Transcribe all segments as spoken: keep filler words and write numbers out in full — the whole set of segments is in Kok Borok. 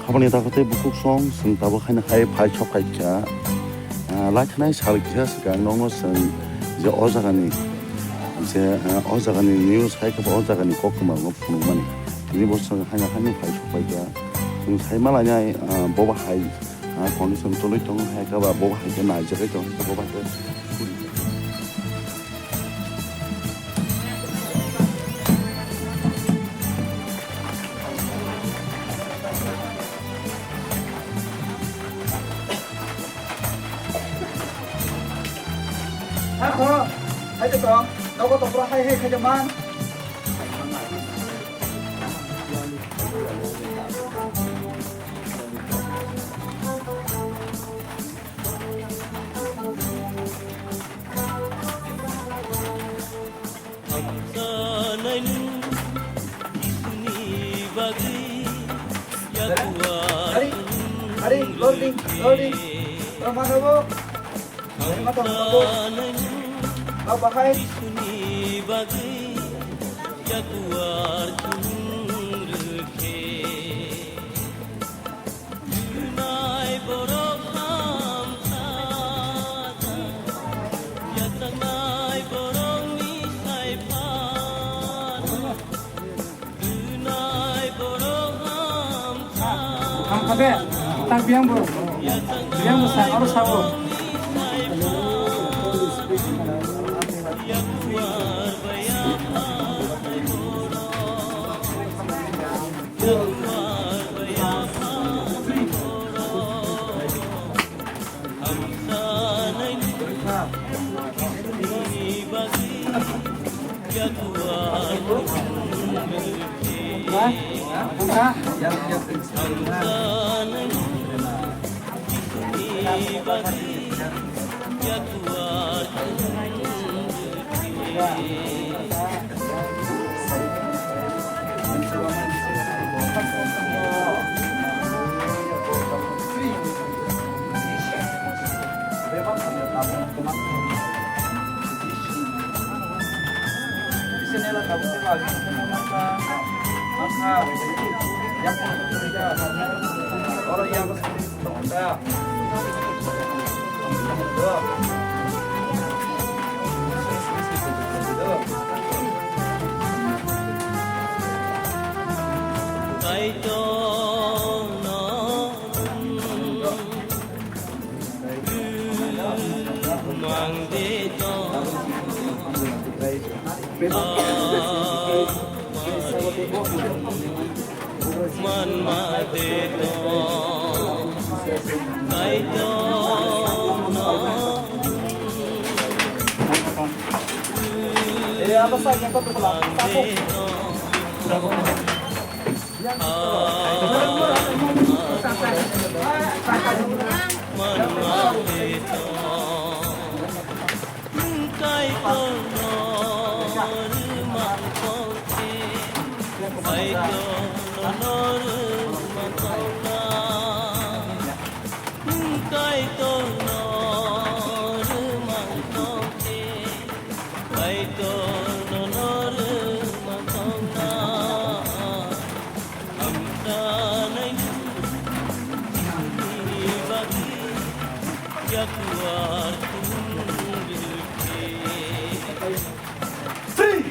Aboni takhuk tei bukhuk song, chwng tabuk haino hai phai sok phai kha. Ah, lai thanai sal kisa swkang nokno chwng je o jagani, je, ah, o jagani news hai khe o jagani koktwma no phunukmani. Tini bo chwng haino haino phai sok phai kha. Chwng sai ma lainai, ah, bo bahai, ah, condition choli tongo hai khe ba bo bahai khe naijagwi tongo hai khe bo bahai khe. Hakho, hai khe tong, nogo tong, hai hai khe man. Ari, ari, loading, loading. Tama na bo. Tama, tama, tama. Bahai. Nai borok hamsa, yachaknai borok ni sai phan. Nai borok hamsa. Hamkha de, tak biyang bo. Biyang bo sa, aro sa bo. Yakuar bayam hamsa borok. Kaitor no mang de to. Kaitor no rwmang tongkhe, Kaitor no rwmang tongna. Kaitor no rwmang tongkhe, Kaitor no rwmang tongna.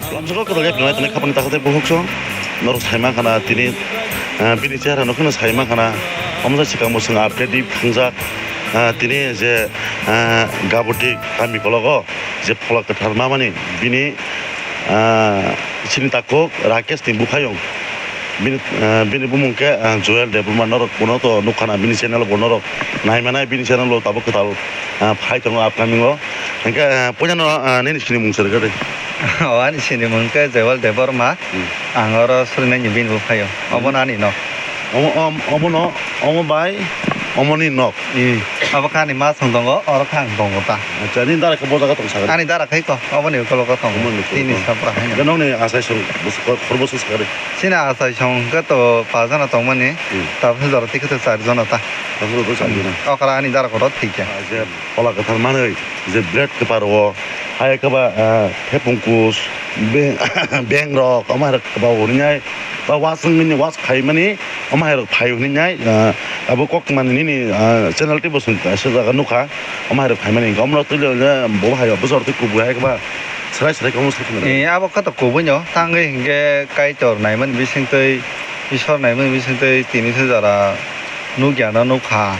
Lamsoko kwtal khe pwnai pwnai khapangni takhuk tei bukhuk song norok saima khana tini, ah, bini chehra no kheno saima khana. Omo jai swkang bo chwng update di phrwngjak, ah, tini je, ah, Gaboti kami kologo je phola kwthar mamani bini, ah, chini takhuk Rakesh ni buphayung. Bini, ah, bini bumung khe, ah, Joel Debbarma, norok bono to nukha na bini channel bo norok naimanai bini channel o tabuk kwtal, ah, phai tongo upcoming o. Hinkhe, ah, puila no, ah, nini sini mung se rwgadi. O ani sini mung khe Joel Debbarma. Hmm. Ang oro Surinai ni bini buphayung. Hmm. Obo no ani nok. Omo, om-, omo no, omo bai, omo ni nok. Hmm. Abo kha ani ma song tongo, oro kha ang tongo ta. Acha, nini dara khe bo jaga tong sakha? Ani dara khai ko, obo ni ukolog o tongo. Omo ni ukolog o. Tini sapra hai. Nokni asai song, bus-, khor-, khorbo se sakha de. Chini achai song hwnkhe to paanch jona tongmani, Hmm. tabukhe jora twi khe to char jona ta. Tabukhe to char jona. Hmm. Okra ani dara kotor thwikha. Ah, je phola kwthar manwi, je bread kwpar o, hai kwba, ah, thepung kus, be-, beng rok, omo hai rok kwba o hwnwi nai, ba was wngwi ni was khaimani, omo hai rok phai hwnwi nai, ah, abo kok mani nini, ah, channel tei bosong kaisa jaga nukha, omo hai rok phaimani, omo rok twi le, bo hai bwsarok tei kubui hai kwba. Serai serai khe omo sai khna. Eh, abo khe to kubui no, tangwi hinkhe Kaitor naimani bisingtwi, Isor naimani bisingtwi tini se jora nukya no nukha,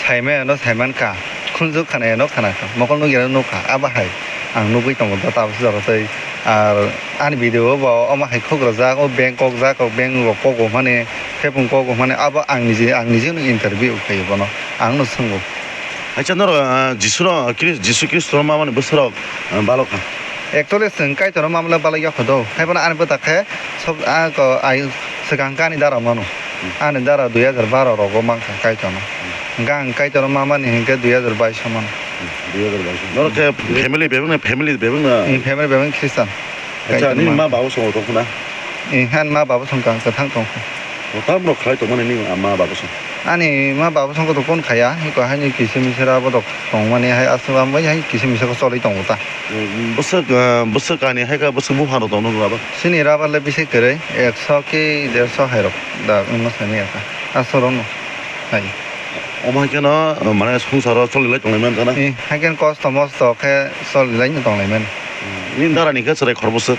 saimaya no saimankha, khunju khwnaya no khwnakha, mokol nukya no nukha, abo hai ang nugwi tongo da tabuk se jora tei. Ar ani video o bo omo hai khuk rwjak, o beng kok jak, o beng rok kok o hwnmani, thepung kok o hwnmani, abo ang nije, ang nije no interview khaio bono, ang no swngo. Acha norok, ah, Jisu no, Khris-, Jisu Khristo no mamani bwsarok, ah, balok kha. Actually, chwng Kaitorno mamla balai yakho do. Haiphano ani bwta khe sob, ah, ko, ai, swkang khe ani dara mano. Hmm. Ani dara dui hajar baro rogo mankha Kaitorno. Hmm. Hwnkhe ang Kaitorno mamani hinkhe dui hajar baish o mano. Hmm, dui hajar baish. Norok khe family bebak na, family bebak na? Ang family bebak Christian. Acha, Kaitorno nini ma. Ma baba songo tongkho na? Ang ani ma baba songkha, ang kwthang tongkha. O, tamo rok khlai tongmani nini ma baba song? Ani ma baba songkha to phone khaya, hiko haini kisa misa rabo tongmani hai aswk ambai hai kisa misa khe cholwi tongo ta. Bwswk, ah, bwswk kani hai kha bwswk buphang rok tongno abo? Chini rubber le bisi kwrwi, ekso ki derso hai rok da wngma sani aka. Aswk rok no hai. Omo hai kheno, ah, mane swngcharo cholilai tonglai man kana? Eh, hai kheno kosto mosto khe cholilai no tonglai man. Nini dara ni khe chwrai khorokbwswk?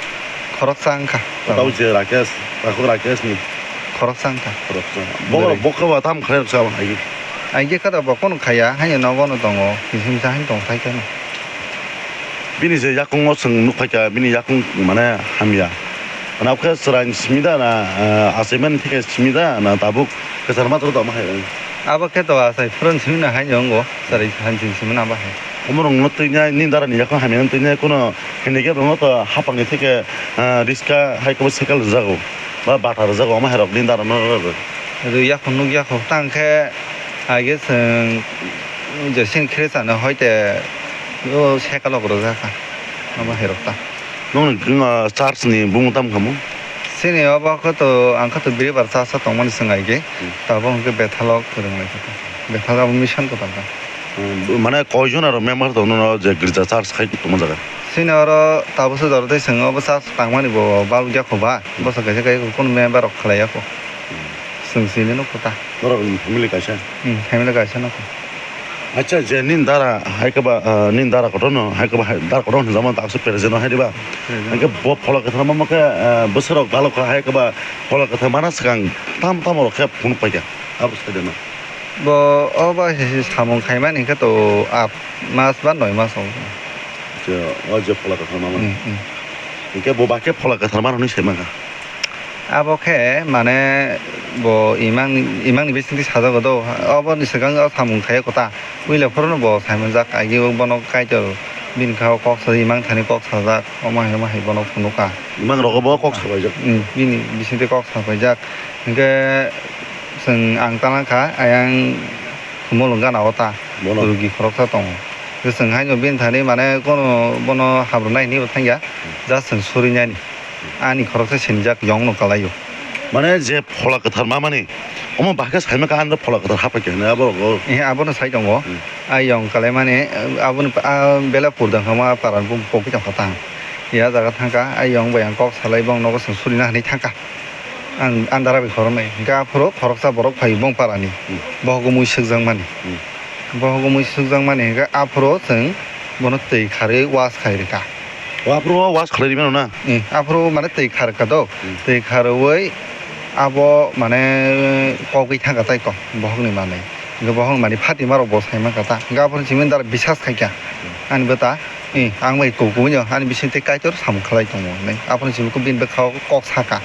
Khoroksa wngkha. Tabo je Rakesh, Takhuk Rakesh ni. Khoroksa wngkha. Khoroksa. Bo, Bwrwi. Bo khe ba tam khlai rok sa hai. Ai khe kha da bo kono khaya, hai nogo no tongo, kisa misa hai tong thai kheno. Bini je yakung o chwng nuk phaikha, bini yakung mane hamya. Mane khe chwrai ni simi da na, ah, achaimani theke simi da na tabuk kwchar ma tongma hai. Abo khe to achai phuru ni simi na hai ongo, chwrai han simi simi na ba hai. Omo rok no twi nai, nini dara ni yakung hamya no twi nai, kono handicap rok no to hapang ni theke, ah, riska hai khe bo cycle rwjago, ba bata rwjago, omo hai rok nini dara no rw. Rw yakho nuk yakho, tang khe Age chwng je sini khe chana hoite o cycle rok rwjak kha, omo hai rok ta. Nokni, ah, church ni bumung tamo khamu? Sini obo khe to, ang khe to Biribar church o tongmani chwng age. Hmm. Tabuk hwnkhe Bethel o kwrwng lai kha ta. Bethel abo mission kwtal ta. Hmm, mane koi jon aro member tong nono je girja church khai tongma jaga? Sini oro tabukhe jora tei chwng obo church tangmani bo balukya kho ba. Hmm. Bwswk kaisa kaisa kunu member rok khlai ya kho. Hmm. Chwng sini nukho ta. Norok ni family kaisa? Hmm, family kaisa nukho. Acha, je nini dara hai khe ba, ah, nini dara kotor no, hai khe ba hai dara kotor no hinjama ta aswk present no hai diba? Present. Hai khe bo phola kwthar ma ma khe, ah, bwswk rok dalok kha hai khe ba phola kwthar mana swkang tam tamo rok khe phunuk pai kha. Abo sai de no. Bo o ba he samung khaimani khe to aat mas ba noi mas o. Je, o je phola kwthar ma ma. Hmm, hmm. Hinkhe bo ba khe phola kwthar ma rok ni sai ma kha. Abo khe, mane, bo imang, imang ni bisingtwi sajago do. Obo ni swkang o samung khai kho ta. Puila phuru no bo sai manjak, agi o bono Kaitor bini kha o kok sa, imang thani kok sajak, omo hai, omo hai bono phunuk kha. Imang rogo bo kok sabaijak? Hmm, bini bisingtwi kok sabaijak. Hinkhe chwng ang tana kha, ayang Khumulwng gana o ta. Bono? Rugi khoroksa tongo. Chwng haino bini thani, mane, kono bono habru nai hinwi bo thangya, just chwng suri nani. Ani khoroksa sinijak yong no kalai o. Mane je phola kwthar ma mani, omo bahai khe sai ma kha, ani phola kwthar hapha khe hinwi abo rogo. Eh, abono sai tongo. Hmm. A yong kalai mani, aboni, a bela purdang kha ma para bo pogwi tong kha tang. Ya jaga thang kha, a yong bai ang kok salai bong nogo chwng suri na hinwi thang kha. Ang, ang dara bai khoroknai. Hinkhe aphuru khoroksa borok phai bong parani. Hmm. Bohok mui sukjakmani. Hmm. Bohok mui sukjakmani hinkhe aphuru chwng bono twi kharwi wash khai rwkha. O aphuru o wash khlai rwmano na? Hmm, aphuru mane twi kharwkha do. Hmm. Twi kharwi abo mane kogwi thangkha tei kok bohokni manwi. Hinkhe bohokni manwi Fatima rok bo sai mankha ta. Hinkhe aphuru chini dara bisas khaikha. Hmm. Ani bwta. Eh, ang bai kukuino ani bisingtwi Kaitor samung khlai tongo hinwi. Aphuru simi khe bini bwkhao kok saka.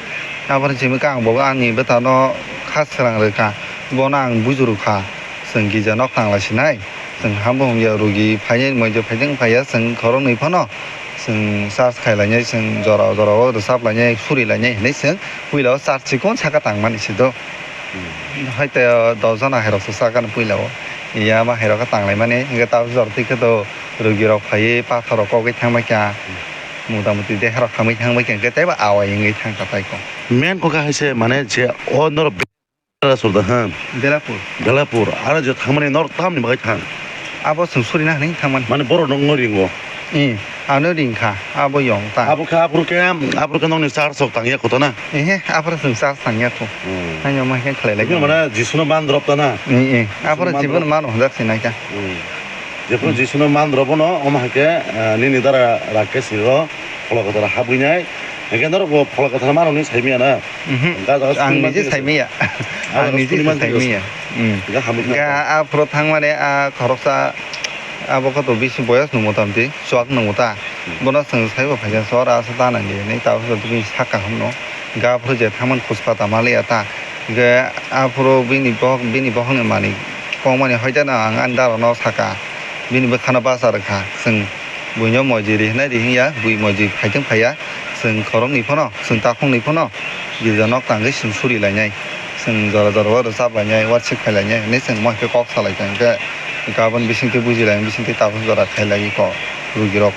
Aphuru simi khe ang bo ani bwtano kha srang rwkha. Bono ang buju rwkha. Chwng gija nok tang lai sinai. Chwng hamo hum ya rugi phainai moijo phaijak phaiya chwng khoroknwi phano. Chwng charge khai lainai, chwng jora jora o rwchap lainai, suri lainai hinwi chwng puila o charge chikon saka tangmani se do. Hmm. Hai te dos jona hai rok se sakha puila o. Iya ma hai rok khe tang lai mani, hinkhe tabuk jora twi khe to rugi rok phaiwi pathor rok kogwi thang bai kha. Hmm. Motamoti deharok hamwi thangbai khe, hwnkhe teibo awai wngwi thangkha taiko. Main kokha hai se, mane, je o norok be-, Belapur da, ha? Belapur. Belapur. Aro je thangmani norok tamni bagwi thang? Abo chwng surina hwnwi thangmani. Mane borok nokno ringo? Eh, ano ringkha, abo yong ta. Abo khe, aphuru khe, aphuru khe nokni charge rok tangya kho to na? Ehe, aphuru chwng charge tangya kho. Hmm. Haino ma khe khlai lai. Mane Jisuno man drop ta na? Eh, eh. Aphuru Jisuno man drop. Jibon mano hwnjak se naikha. Hmm. Jephuru Jisuno man rw bono, omo hai khe, eh, nini dara Rakesh ni ro phola kwthar habwi nai. Hwnkhe norok bo phola kwthar manwi sai manya na? Mhm. Ang nije sai manya. Ang nije sai manya. Hmm. Hwnkhe hamwi khe. Hwnkhe a phuru thangmani a khoroksa abo khe to bisi boyas nungmo tamti, chuak nungmo ta. Hmm. Bono chwng saibo phaikha sor asa ta nangdi hinwi tabuk bini saka hwnwi. Hwnkhe aphuru je thangmani khuspata maliya ta. Hwnkhe aphuru bini bohok, bini bohokni manwi kongmani hoiteno ang ani darano saka, bini bwkhano bacha rwkha. Chwng buino moji ri hwnwi ri hwnya, bui moji phaithwng phaiya, chwng khoroknwi phano, chwng takhuknwi phano girja nok tangwi chwng suri lainai, chwng jora jora o rwchap lainai, warsik phai lainai hinwi chwng omo hai khe kok sa laikha. Hwnkhe gabon bisingtwi buji lai, bisingtwi tabuk jora khai laiwi kok rugirok.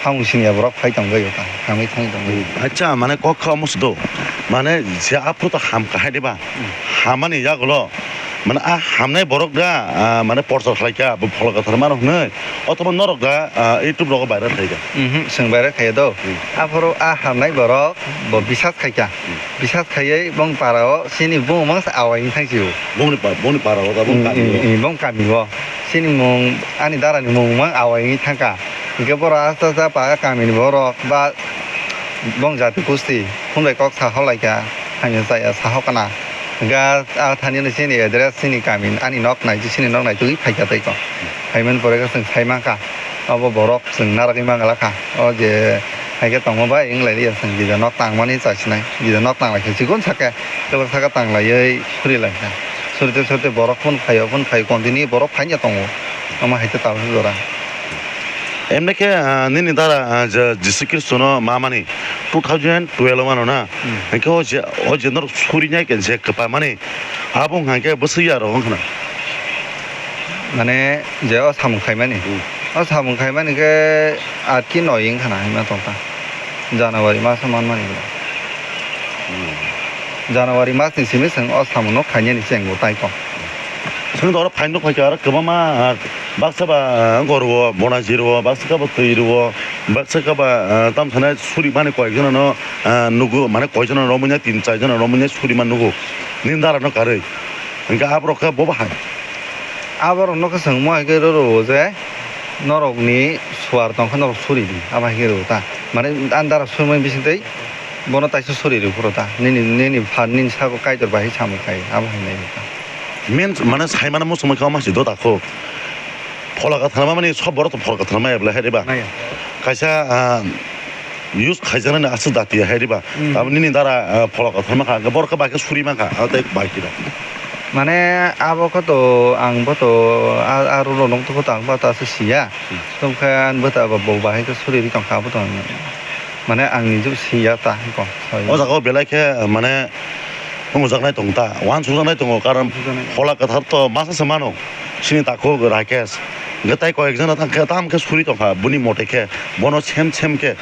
Hamung siniya borok phai tongbai o ta, hamwi thangwi tongbai. Acha, mane kok kha omo se do. Mane je aphuru to ham kahai de ba. Hmm. Hamani yagulo. Mane a hamnai borok da, ah, mane porchor khlai kha, bo phola kwthar mano hwnwi. Othoba norok da, ah, YouTube rogo viral khai kha. Mhm, chwng viral khai do. Hmm. Aphuru a hamnai borok bo bisas khai kha. Hmm. Bisas khaiwi bong para o chini bumung mangsa awai wng thang sio. Bongni pa-, bongni para o da, bong kami o. Hmm, hmm, hmm, bong kami o. Chini mung, ani dara ni mung mang awai wng thang kha. Hwnkhe borok aste aste pa kamini borok ba bong jati gusti phunbai kok sa hor lai kha, hamya chaya sa hor kana. Hwnkhe a thani no chini address, chini kami, ani nok nai, chini nok nai twi phai kha tei kok. Phaimani pore khe chwng sai man kha, obo borok chwng narwgwi man gala kha. O je hai khe tongo bai wng lai ya, chwng gija nok tangmani chai sinai, gija nok tang lai khe chikon sa khe, kwbak saka tang laiwi suri lai kha. Surite surite borok phone phaio, phone phaio, continue borok phaina tongo. Omo hai khe tabuk jora. Emne khe, ah, nini dara, ah, je Jisu Khristono ma mani two thousand twelve mano na? Hmm. Hwnkhe o je, o je norok surinai khe je kwpamani, abo wngkha khe bwswk ya rok wngkha na? Mane je o samung khaimani? Hmm. O samung khaimani khe aat ki noi wngkha na hinma tongkha. January maso manmani. Hmm. January masni simi chwng o samungno khainani chengbo tai kok. Chwng oro phaino phaikha aro kwbangma, ah, baksa ba, ah, wngkha rwo, bonaji rwo, baksa khe bo twi rwo, baksa khe ba, ah, tamo sanai surimani koiekjono, ah, nugo, mane koiekjono romwi nai, tin char jono romwi nai surima nugo. Nini dara no karwi. Hwnkhe aborok khe bo bahai. Aborok no khe chwng mo hai khe rw rwo je norokni suar tong khe norok suri di, abo hai khe rw ta. Mane ani dara surmani bising twi bono taisa suri rw phuru ta. Nini, nini phan, nini saka Kaitor bai samung khai, abo hai nai ta. Main mane sai mano muchungma khe omo hai se do ta kho. Phola kwthar ma mani sob borok to phola kwthar ma ya bwlai hai de ba. Maya. Kaisa, ah, use khaijaknani aswk dati hai de ba. Hmm. Abo nini dara, ah, phola kwthar ma kha, borok khe bai khe suri ma kha, abo tei bai khe da. Mane abo khe to ang bo to a, a rw rw nong tong khe to ang bo to aswk siya. Hmm. Tong khe ani bo to abo bo bahai khe suri ri tong kha abo to ang. Mane ang nijebo siya ta hwnkhe. O jaga o belai khe, mane, wngjaknai tongo ta, uansukjaknai tongo, karon phola kwthar to masa se mano, chini takhuk Rakesh, hwnkhe tai koyek jona tang khe, tam khe suri tongkha, buni mote khe, bono sem sem khe,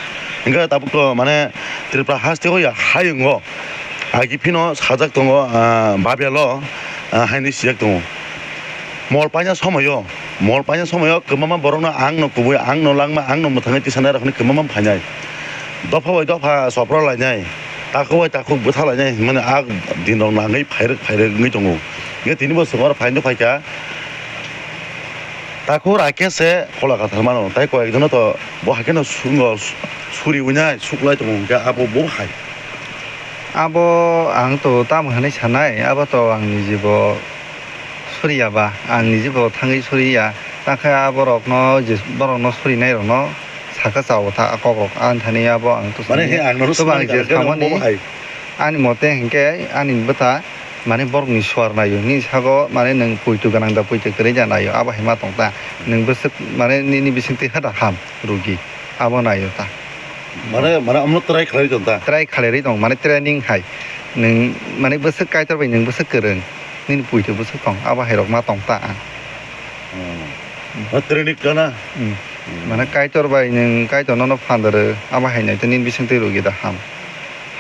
hwnkhe tabuk to, mane, Tripura haste o ya hayungo, agi phino sajak tongo, ah, Babel o, ah, haini sijak tongo. Mol paina somoyo, mol paina somoyo kwbangma borokno ang no kubui, ang no langma, ang no mwthangwi tisanai rok hinwi kwbangma phainai. Dopha bai dopha chopra lainai, takhuk bai takhuk bwtha lainai hinmani a din rok nangwi phairwk phairwk wngwi tongo. Hwnkhe tini bo chwng oro phaino phaikha, takhuk Rakesh se phola kwthar mano, tai koi ekjono to bo hai kheno sungo suri winai suklai tongo, hwnkhe abo bo hai. Abo ang to tamo hinwi sanai, abo to ang nijibo suriya ba, ang nijibo thangwi suriya, takhe a borokno je, borokno surinairokno sakha chao ta kokrok, ani thani abo ang to mane suriya. He ang nono to bang suri je kha, samani, bo hai. Ani mote hinkhe ani bwtha mane borokni suar naio, nini sago mane nwng poito gwnang da, poito kwrwi da naio, abo hai ma tong ta, nwng bwswk mane nini bisingtwi hada ham rugi, abo naio ta. Mane, mane omono try khlai tong ta? Try khlai rwi tong, mane training hai. Nwng mane bwswk Kaitor bai nwng bwswk kwrwng, nini poito bwswk tong, abo hai rok ma tong ta ang. Hmm. Ma training kana? Hmm. Mane Kaitor bai nwng Kaitor nono phan da rw, abo hai nai tei nini bising twi rwgwi da ham.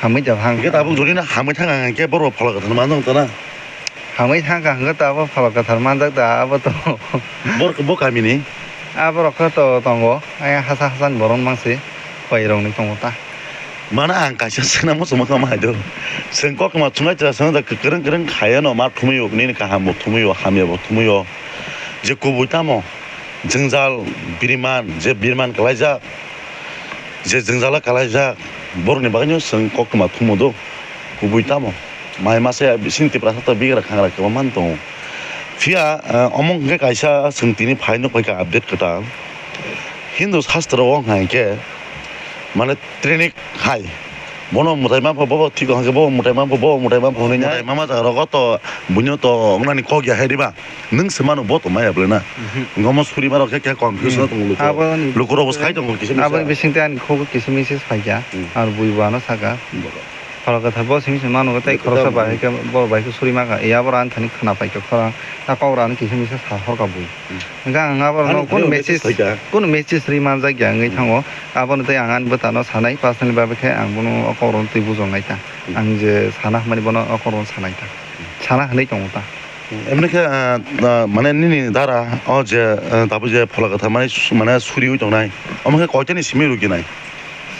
Hamwi da thang. Hingke tabuk jodi no hamwi thang ang hingke borok phola kwthar ma nung tana. Hamwi thang kha hwnkhe tabuk phola kwthar manjak da abo to. Borok bo kamini? A borok khe to tongo, ayang hasa hasa ni borok mang se, khoi rok ni tongo ta. Mane ang kaisa swngna muchungma kama hai do. Chwng koktwma thumnai chwla swngna da kwrwng kwrwng khaiya no ma thumwi o, nini kaham bo thumwi o, hamya bo thumwi o. Je kubui tamo? Jwngjal biriman, je biriman kalaijak, je jwngjalo kalaijak, borokni bagwino chwng koktwma thumo do, kubui tamo? Mai masa bising Tiprasa to bigra khangra kwbangma tongo. Phiya, eh, omo hwnkhe kaisa chwng tini phai nukphaikha update kwtal. Hindu shastra o wngkha hinkhe, mane, training hai. Bono mwtai manpho, bobo thik hwnkhe bobo mwtai manpho, bobo mwtai manpho hwnwi nai. Mwtai mama jaga rogo to buino to wngnani kok ya hai diba? Nwng se mano bo to maya bwle na? Mhm. Ngomo suri maro khe, khe confuse no tongo luku. Aboni luku rogo sai tongo kisa misa. Aboni bising tei ani khugo kisa misa sai kha. Hmm. Ar bui bo ano saka. Khorok kwthar bo simi se mano tei khoroksa bai khe bo bai khe suri ma kha. Ya bo ani thani khna pai kha khorang. Ta kok rani kisa misa sa hor kha bui. Hmm. Hingke ang abo rokno kunu message, kunu message ri manjak ya wngwi thango. Abono tei ang ani bwtano sanai personally babe khe ang bono o kok rok twi bujok nai ta. Hmm. Ang je sana hwnmani bono o kok rok sanai ta. Hmm. Sana hwnwi tongo ta. Hmm. Emni khe, ah, ah, mane nini dara o je, ah, tabuk je phola kwthar mane su-, mane suriwi tongnai. Omo khe koitani simi rwgwi nai?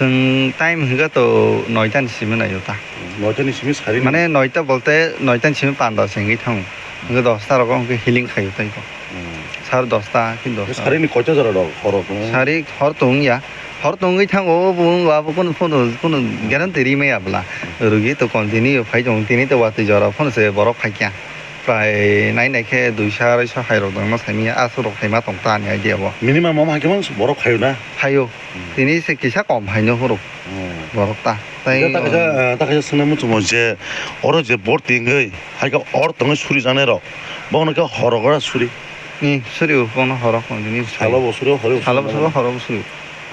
Chwng time hwnkhe to noita ni simi naio ta. Noita ni simi sari ni? Mane noita bolte noita ni simi panda se wngwi thango. Hwnkhe dosta rogo hwnkhe healing khaio tei bo. Hmm. Sar dosta, phin dosta. Sari ni koita jora rok, horo kunu? Sari hor tong ya. Hor tongwi thango, obo wng, abo kunu phone, kunu guarantee ri maya bwla. Hmm. Rwgwi to continue phai tongo, tini to watwi jora phone se borok phai kha. Prai nai nai khe duiso, araisa hai rok dongma saimanya, aswk rok phaima tong ta ani idea bo. Minimum omo hai khe mang borok phaio na? Phaio. Hmm. Tini se kisa kom haino horo. Hmm. Borok ta. Tei ta kaisa, eh, ta kaisa swngna muchungo je oro je bor tingwi hai khe or tongwi suri janai rok. Bono khe horo gora suri. Ni suri u bono horo kon ni suri. Salo bo suri, horo bo suri. Salo bo suri, horo bo suri.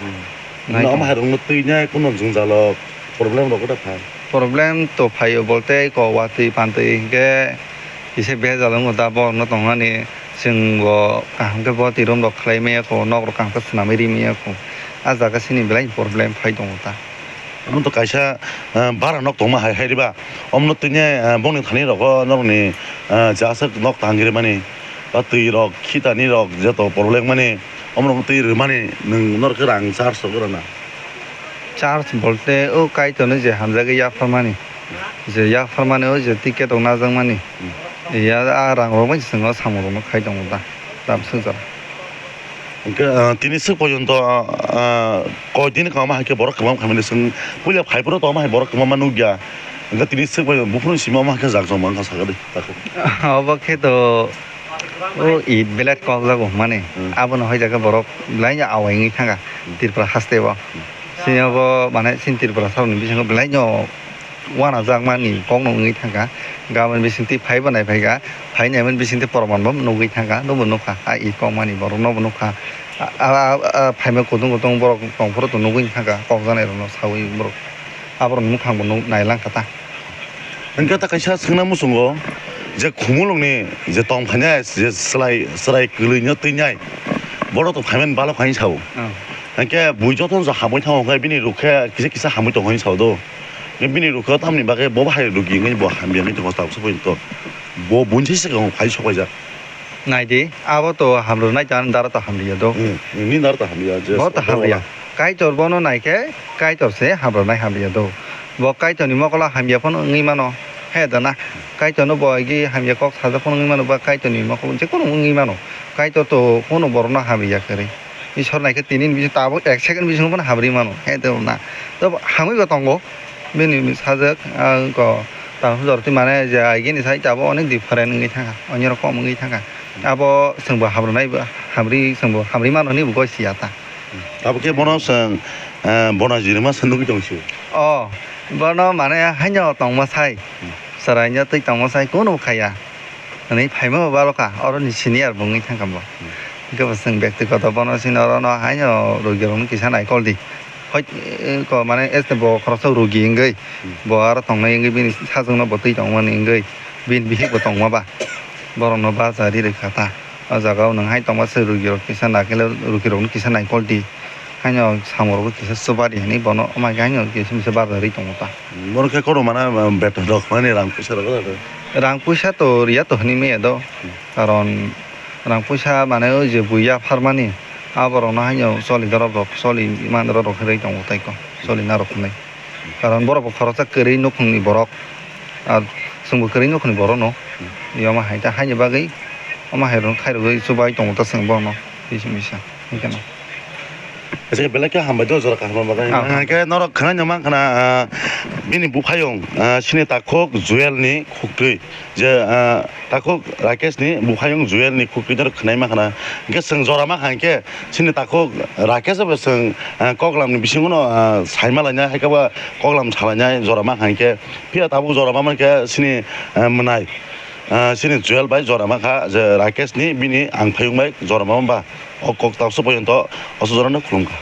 Hmm. Nai. Omo hai rok no twi nai kuno jwngjalo problem rok ta pha. Problem to phaio bolte ko watwi pantwi hinkhe kisa bejal wngo da borokno tongmani. Chwng bo kaham khe bo twi room rok khlai maya kho, nok rok kaham khe swnamwi ri maya kho. A jaga sini belai problem phai tongo ta. Omo to kaisa, ah, bara nok tongma hai, hai riba. Omo no tini, ah, bongni thani rogo norokni, ah, je aswk nok tangri mani, ba twi rok, khitani rok, joto problem mani, omo no twi rwmani nwng norok khe rang charge rok rwna. Charge bolte o Kaitor no je hamjagwi yapharmani, je yapharmani o je ticket rok najakmani, hmm, ya a rang rok bai se chwng o samung rok no khai tongo da, dam swk jora. Hwnkhe, ah, tini swk porjonto, ah, koi dini kwbangma hai khe borok kwbang khamani chwng puila phai phuru to omo hai borok kwbangma nukya. Hwnkhe tini swk porjonto buphuruni simi omo hai khe jak joma wngkha sakha de. Obo khe to o it belai kokjago hwnmani. Hmm. Abono hai jaga borok belai no awai wngwi thangkha, hmm, Tripura haste o. Hmm. Sini obo mane chini Tripura sarokni bisingo belai no uanajakmani kokno wngwi thangkha. Gabon bisingtwi phaibo naiphai kha, phainaimani bisingtwi proman bo nugwi thangkha, nobo nukha, a i kokmani borokno bo nukha. A, a, a, a, phaima kutung kutung borok tongphuru to nugwi thangkha, kokjaknairokno saui borok, aborokni mukhang bo nuk-, nailangkha ta. Hwnkhe ta kaisa swngna muchungo je khumulwngni je tong phainai, je chwrai, chwrai kwlwino twinai, borok to phaimani balok hai sao. Oh. Hwnkhe bui jotono hamwi thango, hwnkhe bini rukhe kisa kisa hamwi tongo hinwi sao do. Bini rukha tamni bagwi bo bahai rukgwi wngwi bo hamya wngwi tongo tabuksa porjonto. Bo buini se swkang phai sok laijak. Naidi, abo to hamrwnai ta, ani dara to hamriya do. Hmm, nini dara to hamriya, je bo to hamriya. Kaitor bono naikhe, Kaitor se hamrwnai hamriya do. Bo Kaitorni mokolo hamya phano wngwi mano. He da na? Kaitorno bo agi hamya kok sajak phano wngwi mano, ba Kaitorni mokolo je kono wngwi mano. Kaitor to kono borokno hamriya kwrwi. Isor naikhe tini ni bisingo tabuk ek second bisingo phano hamri mano. He de na. To hamwi bo tongo. Bini sajak, ah, ko, tamo jora twi mane je aigini sai tabuk onek different wngwi thangkha. Onyorok kom wngwi thangkha. Abo chwngbo hamrwnai bo, hamri chwngbo hamri mano hinwi bo goi siya ta. Abo khe bono chwng, ah, bona jirima se nugwi tong sio. Oh, bono mane haino tongma sai. Hmm. Chwraino twi tongma sai kono khaiya. Hwnwi phaima bo balo kha, oro ni senior bo wngwi thang kha bo. Hmm. Hwnkhe bo chwng bektigoto bono chini oro no haino rogi rok no kisa nai kol di. Hoi, eh, ko mane este bo khoroksa rogi wngwi, hmm, bo aro tongnai wngwi bini sajwk no bo twi tong mani wngwi, bini bihik bo tongma ba. Borok no bacha ri rwkha ta. O jaga o nwng hai tongma se rugi rok kisa nakhe le rugi rok no kisa naikol di. Haino samung rok bo kisa chuba di hinwi bono omo hai khe haino kisa misa bajagwi tongo ta. Borok khe kono mana beton rok mani rang puisa rok. Rang puisa to riya to hinwi maya do. Karon rang puisa mane o je bui yapharmani aborokno haino choli dorop rok choli man dorop rok hinwi tongo tai ko choli narwk hinwi. Karon borok bo khoroksa kwrwi nukhungni borok. Ar chwngbo kwrwi nukhungni borokno. Omo hai ta haini bagwi omo hai rok khairogwi chubai tongo ta chwng borokno. Tei se misa. Hwnkhe no. Belai khe hambai do jora kaham bagwi. Ah. Hwnkhe norok khwnai no mankha na, ah, bini buphayung, ah, sini takhuk Joel ni khuktwi. Je, ah, takhuk Rakesh ni buphayung Joel ni khuktwi norok khwnai mankha na. Hwnkhe chwng jora mankha hwnkhe sini takhuk Rakesh bo chwng, ah, koklam ni bisingo no, ah, saima lainai, hai khe ba koklam salainai jora mankha hwnkhe. Phiya tabuk jora mankha sini, ah, mwnai, ah, sini Joel bai jora mankha je Rakesh ni bini ang phayung bai jora mamba o kok tabuk porjonto o jorano khulumkha.